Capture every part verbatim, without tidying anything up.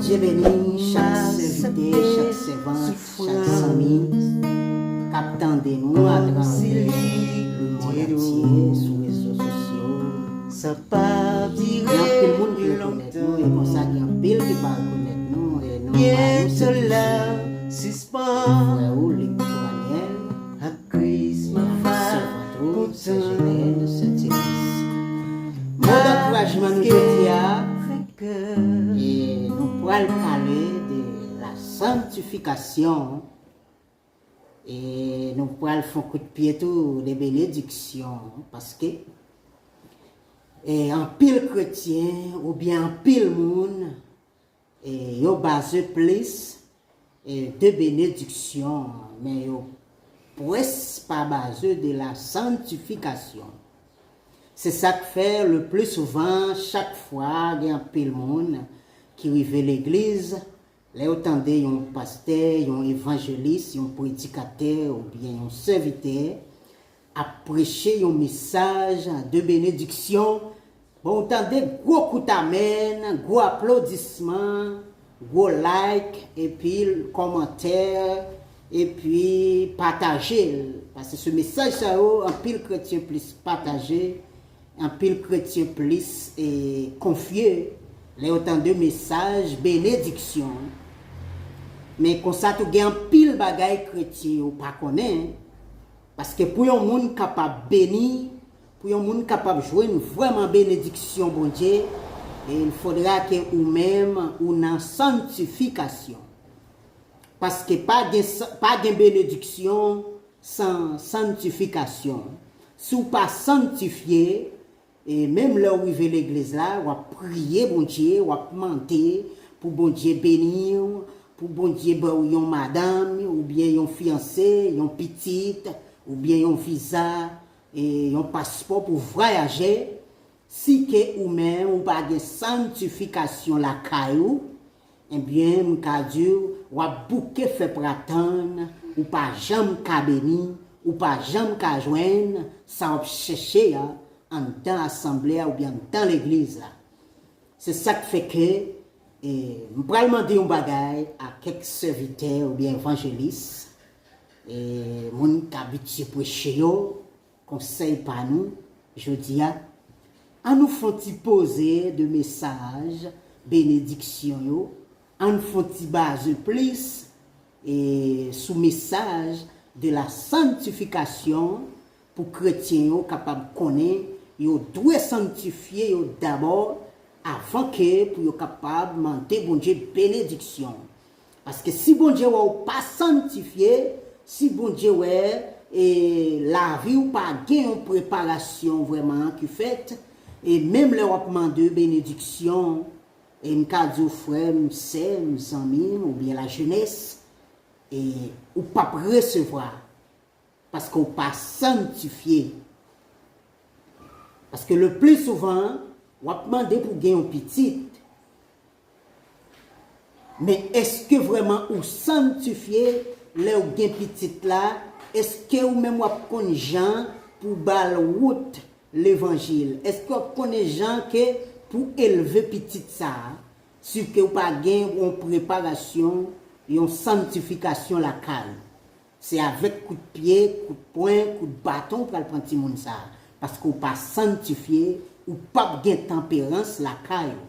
Bondye beni chak sèvitè, chak sèvant, chak zanmi k ap tande nou atravè lemonn antye sou rezo sosyo. Gen anpil moun ki rekonèt nou, e konsa gen anpil ki pa rekonèt nou, e nou ba nou sèvis. Frè ou, Luc Joaniel, e avèk sèvant ou, Sè Jenèl, Sè Tilis. Mo dankourajman nou jodi a, e nou pral pale de la sanctification. E nou pral fè yon kout pye tou de benediksyon, paske, e, anpil kretyen oubyen anpil moun, e, yo baze plis, e, de benediksyon, men yo pwès pa baze de la santifikasyon. Se sa k fè, le pli souvan, chak fwa gen anpil moun ki rive legliz, lè yo tande yon pastè, yon evanjelis, yon predikatè oubyen yon sèvitè ap preche yon mesaj de benediksyon, bon, ou tande gwo kout amèn, gwo aplodisman, gwo like, epi kòmantè, epi pataje l. Paske se mesaj sa yo, anpil kretyen plis pataje, anpil kretyen plis, e, konfye lè yo tande mesaj benediksyon. Men konsa tou gen anpil bagay kretyen yo pa konnen, paske pou yon moun kapab beni, pou yon moun kapab jwenn vrèman benediksyon Bondye, e il faudra ke ou menm ou nan santifikasyon. Paske pa gen sa-, pa gen benediksyon san santifikasyon. Si w pa santifye, e menm lè w rive legliz la, w ap priye Bondye, w ap mande pou Bondye beni w, pou Bondye ba w yon madanm, oubyen yon fiyanse, yon pitit, oubyen yon viza, e yon paspò pou vwayaje, si ke ou menm ou pa gen santifikasyon lakay ou, ebyen, m ka di w, w ap bouke fè pratann, ou pa janm ka beni, ou pa janm ka jwenn sa w ap chèche a anndan asanble a oubyen anndan legliz la. Se sa k fè ke, e, m pral mande yon bagay a kèk sèvitè oubyen evanjelis, e, moun k abitye preche yo, konsèy pa nou, jodi a, ann nou fè yon ti poze de mesaj benediksyon yo, ann nou fè yon ti baze plis, e, sou mesaj de la santifikasyon pou kretyen yo kapab konnen yo dwe santifye yo dabò avan ke pou yo kapab mande Bondye benediksyon. Paske si Bondye wè w pa santifye, si Bondye wè, e, lavi w pa gen yon preparasyon vrèman ki fèt, e menm lè w ap mande benediksyon, e m ka di w frè m, sè m, zanmi m, oubyen lajenès, e ou p ap resevwa, paske w pa santifye. Paske le pli souvan, w ap mande pou gen yon pitit. Men èske vrèman ou santifye lè w gen pitit la? Èske ou menm w ap konn jan pou ba l wout levanjil? Èske w ap konnen jan ke pou elve pitit sa a, si ke w pa gen yon preparasyon, yon santifikasyon lakay ou? Se avèk kout pye, kout pwen, kout baton w pral pran timoun sa a. Paske w pa santifye, ou p ap gen tanperans lakay ou.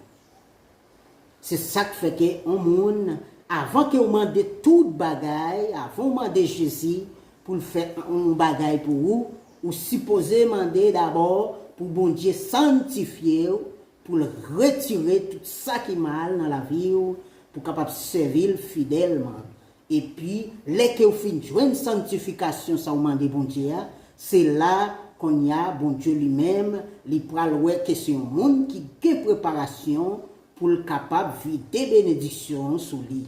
Se sa k fè ke yon moun, avan ke w mande tout bagay, avan w mande Jezi pou l fè yon bagay pou ou, ou sipoze mande dabò pou Bondye santifye w, pou l retire tout sa ki mal nan lavi w, pou w kapab sèvi l fidèlman. Epi, lè ke w fin jwenn santifikasyon sa w mande Bondye a, se la, kounye a, Bondye li menm, li pral wè ke se yon moun ki gen preparasyon pou l kapab vide benediksyon an sou li.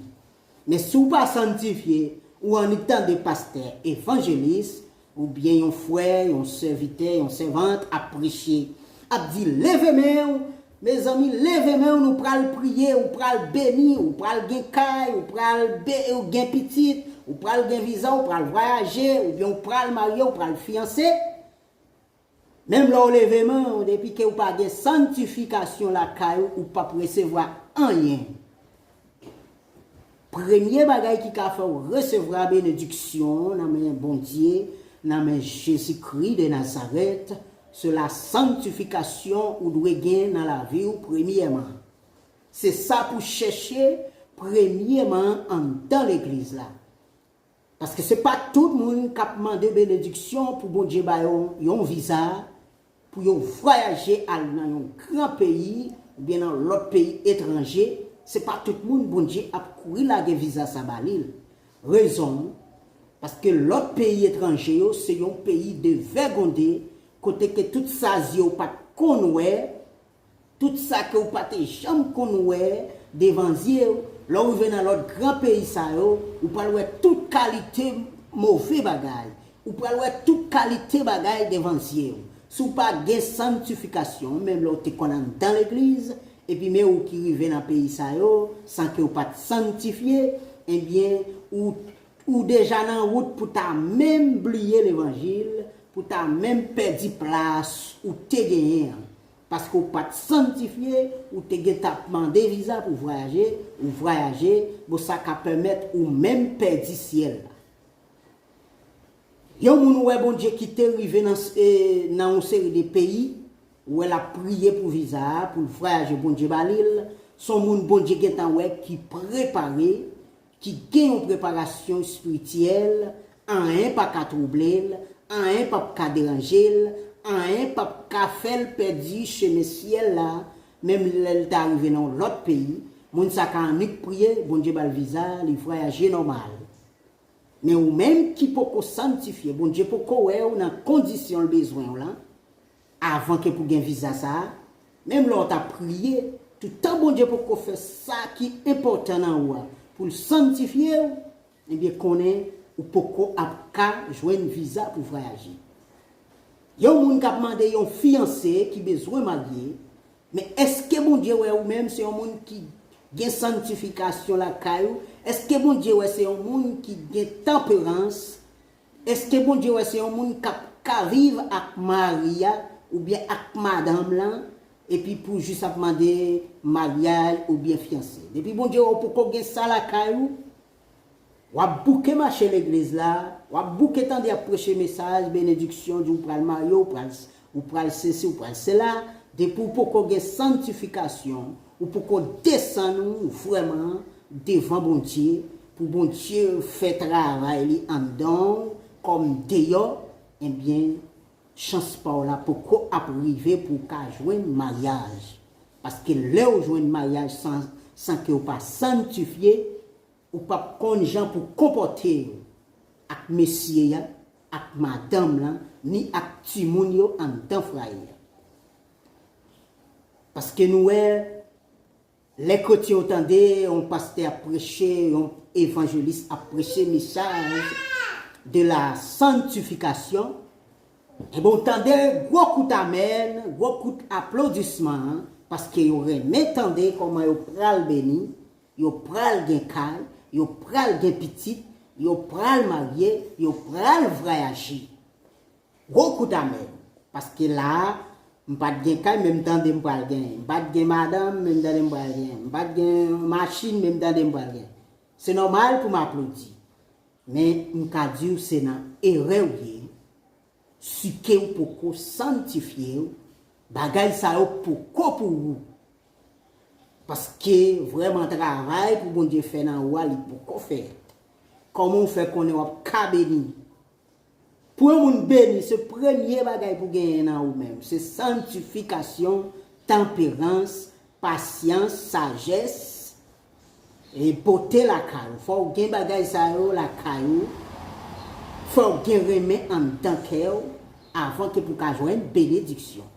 Men si w pa santifye, ou annik tande pastè, evanjelis, oubyen yon frè, yon sèvitè, yon sèvant ap preche, ap di, "Leve men w, mezanmi, leve men w, nou pral priye, ou pral beni, ou pral gen kay, ou pral be-, ou gen pitit, ou pral gen viza, ou pral vwayaje, oubyen ou pral marye, ou pral fiyanse." Menm lè w leve men w, depi ke w pa gen santifikasyon lakay ou, ou p ap resevwa anyen. Premye bagay ki ka fè w resevwa benediksyon nan men Bondye, nan men Jezikri de Nazarèt, se la santifikasyon ou dwe gen nan lavi w premyèman. Se sa pou chèche premyèman anndan legliz la. Paske se pa tout moun k ap mande benediksyon pou Bondye ba yo yon viza, pou yo vwayaje al nan yon gran peyi, oubyen nan lòt peyi etranje. Se pa tout moun Bondye ap kouri lage viza sa ba li. Rezon, paske lòt peyi etranje yo se yon peyi devègonde, kote ke tout sa zye w pa t konn wè, tout sa ke w pa te janm konn wè devan zye w, lè w rive nan lòt gran peyi sa yo, ou pral wè tout kalite move bagay. Ou pral wè tout kalite bagay devan zye w. Si w pa gen santifikasyon, menm lè w te konn anndan legliz, epi men ou ki rive nan peyi sa yo, san ke w pa t santifye, ebyen, ou, ou deja nan wout pou ta menm bliye levanjil, pou ta menm pèdi plas ou te genyen an. Paske w pa t santifye, ou te gentan ap mande viza pou vwayaje, ou vwayaje, bon, sa ka pèmèt ou menm pèdi syèl la. Yon moun wè Bondye kite rive nan, e, nan yon seri de peyi, ou wè l ap priye pou viza a, pou l vwayaje, Bondye ba li l, se yon moun Bondye gentan wè ki prepare, ki gen yon preparasyon espirityèl, anyen pa ka twouble l, anyen p ap ka deranje l, anyen p ap ka fè l pèdi chemen syèl la, menm lè l ta rive nan yon lòt peyi, moun sa ka annik priye, Bondye ba l viza, li vwayaje nòmal. Men ou menm ki poko santifye, Bondye poko wè w nan kondisyon l bezwen w lan, avan ke pou gen viza sa a, menm lè w ta priye, toutan Bondye poko fè sa ki enpòtan nan ou a pou l santifye w, ebyen konnen ou poko ap ka jwenn viza pou vwayaje. Yon moun k ap mande yon fiyanse ki bezwen marye, men èske Bondye wè ou menm se yon moun ki gen santifikasyon lakay ou? Èske Bondye wè se yon moun ki gen tanperans? Èske Bondye wè se yon moun k ap ka viv ak mari a oubyen ak madanm lan, epi pou jis ap mande maryaj oubyen fiyanse? Depi Bondye wè ou poko gen sa lakay ou, w ap bouke mache legliz la, w ap bouke tande y ap preche mesaj benediksyon, di w pral marye, w pral, w pral sesi, w pral sela. Depi w poko gen santifikasyon, ou poko desann ou vrèman devan Bondye, pou Bondye fè travay li anndan w kòm deyò, ebyen, chans pa w la poko ap rive pou w ka jwenn maryaj. Paske lè w jwenn maryaj san, san ke w pa santifye, ou p ap konn jan pou konpòte w ak mesye a, ak madanm lan, ni ak timoun yo anndan fwaye a. Paske nou wè, lè kretyen yo tande yon pastè ap preche, yon evanjelis ap preche mesaj de la santifikasyon, ebyen, w tande gwo kout amèn, gwo kout aplodisman, paske yo renmen tande kòman yo pral beni, yo pral gen kay, yo pral gen pitit, yo pral marye, yo pral vwayaje. Gwo kout amèn. Paske la a, m pa t gen kay, men m tande m pral genyen. M pa t gen madanm, men m tande m pral genyen. M pa t gen machin, men m tande m pral genyen. Se nòmal pou m aplodi. Men m ka di w se nan erè w ye, si ke w poko santifye w, bagay sa yo poko pou ou. Paske vrèman travay pou Bondye fè nan ou a, li poko fè. Kòman w fè konnen w ap ka beni? Pou yon moun beni, se premye bagay pou genyen nan ou menm. Se santifikasyon, tanperans, pasyans, sajès, e bote lakay ou. Fò w gen bagay sa yo lakay ou. Fò w gen renmen anndan kè w avan ke pou ka jwenn benediksyon.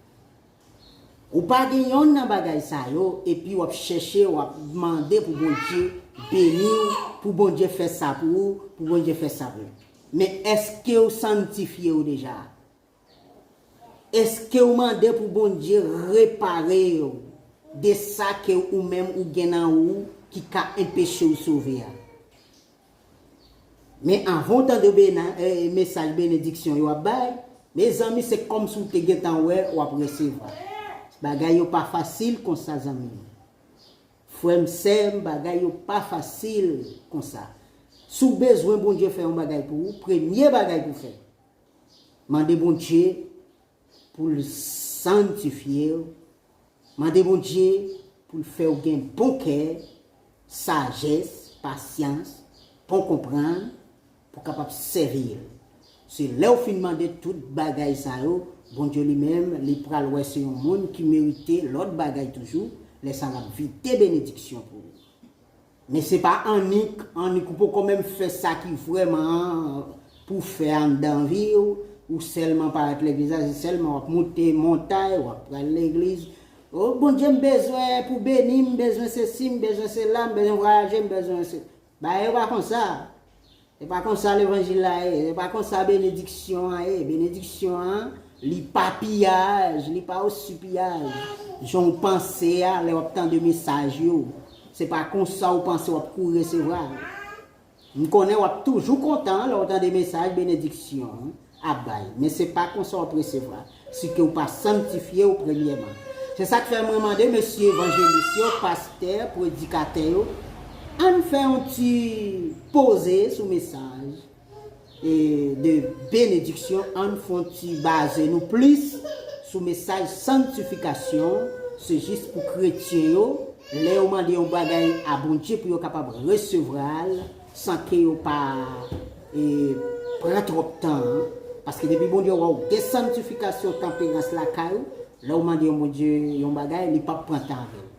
Ou pa gen yonn nan bagay sa yo, epi w ap chèche, w ap mande pou Bondye beni w, pou Bondye fè sa pou ou, pou Bondye fè sa pou ou. Men èske w santifye w deja? Èske w mande pou Bondye repare w de sa ke ou menm ou gen nan ou ki ka enpeche w sove a? Men anvan w tande bena, eh, mesaj benediksyon yo ap bay, mezanmi, se kòmsi w te gentan wè w ap resevwa. Bagay yo pa fasil konsa, zanmi m. Frè m, sè m, bagay yo pa fasil konsa. Si w bezwen Bondye fè yon bagay pou ou, premye bagay pou w fè, mande Bondye pou l sanntifye w. Mande Bondye pou l fè w gen bon kè, sajès, pasyans, bon konprann, pou w kapab sèvi l. Se lè w fin mande tout bagay sa yo, Bondye li menm, li pral wè se yon moun ki merite lòt bagay toujou, lè sa l ap vide benediksyon pou ou. Men se pa annik, annik ou poko menm fè sa ki vrèman pou fè anndan vi w, ou sèlman parèt legliz la, se sèlman w ap monte montay, w ap pral legliz. O Bondye, m bezwen pou beni, m bezwen sesi, m bezwen sela, m bezwen vwayaje, m bezwen se. Bagay yo pa konsa. Se pa konsa levanjil la ye, se pa konsa benediksyon an ye. Benediksyon an, li pa piyaj, li pa osi piyaj. Jan w panse a, lè w ap tande mesaj yo, se pa konsa w panse w ap kouri resevwa l. M konnen w ap toujou kontan lè w tande mesaj benediksyon an ap bay, men se pa konsa w ap resevwa. Si ke w pa sanntifye w premyèman. Se sa k fè mwen mande mesye evanjelis yo, pastè, predikatè yo, ann fè yon ti poze sou mesaj e de benediksyon, ann fè yon ti baze nou plis sou mesaj sanntifikasyon. Se jis pou kretyen yo, lè yo mande yon bagay a Bondye pou yo kapab resevwa l san ke yo pa e, pran twòp tan an. Paske depi Bondye wè w gen sanntifikasyon, tanperans lakay ou, lè w mande yon Bondye yon bagay, li p ap pran tan avè l.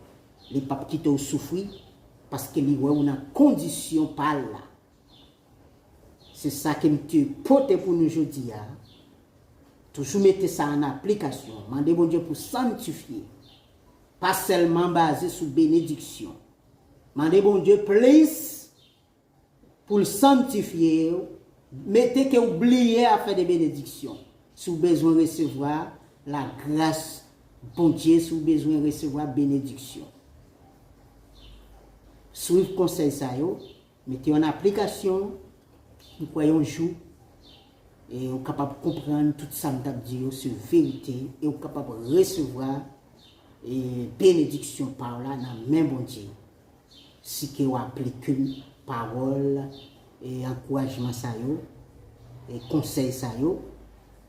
Li p ap kite w soufri, paske li wè w nan kondisyon pa l la. Se sa ke m te pote pou nou jodi a. Toujou mete sa an aplikasyon. Mande Bondye pou sanntifye. Pa sèlman baze sou benediksyon. Mande Bondye plis pou l sanntifye w. Mete ke w bliye afè de benediksyon. Si w bezwen resevwa lagras Bondye, si w bezwen resevwa benediksyon. Swiv konsèy sa yo, mete yo an aplikasyon. M kwè yon jou, e, ou kapab konprann tout sa m t ap di yo se verite, e ou kapab resevwa, e, benediksyon pa w la nan men Bondye. Si ke w aplike pawòl e ankourajman sa yo, e konsèy sa yo,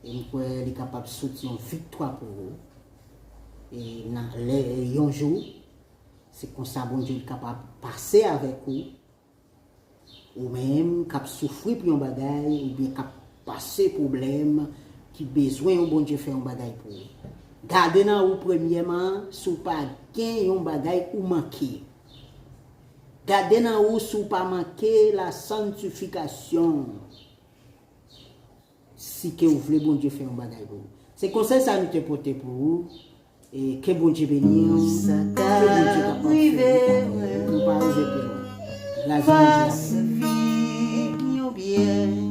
e m kwè li kapab soti yon viktwa pou ou. E nan lè, e yon jou, se konsa Bondye li kapab pase avèk ou, ou menm k ap soufri pou yon bagay, oubyen k ap pase pwoblèm, ki bezwen yon Bondye fè yon bagay pou ou. Gade nan ou premyèman, si w pa gen yon bagay ou manke. Gade nan ou si w pa manke lasanntifikasyon. Si ke w vle Bondye fè yon bagay pou ou. Se konsèy sa nou te pote pou ou. E ke Bondye beni w. Ke Bondye kapab fè nou pa rive pi lwen. Gras Bondye avè w.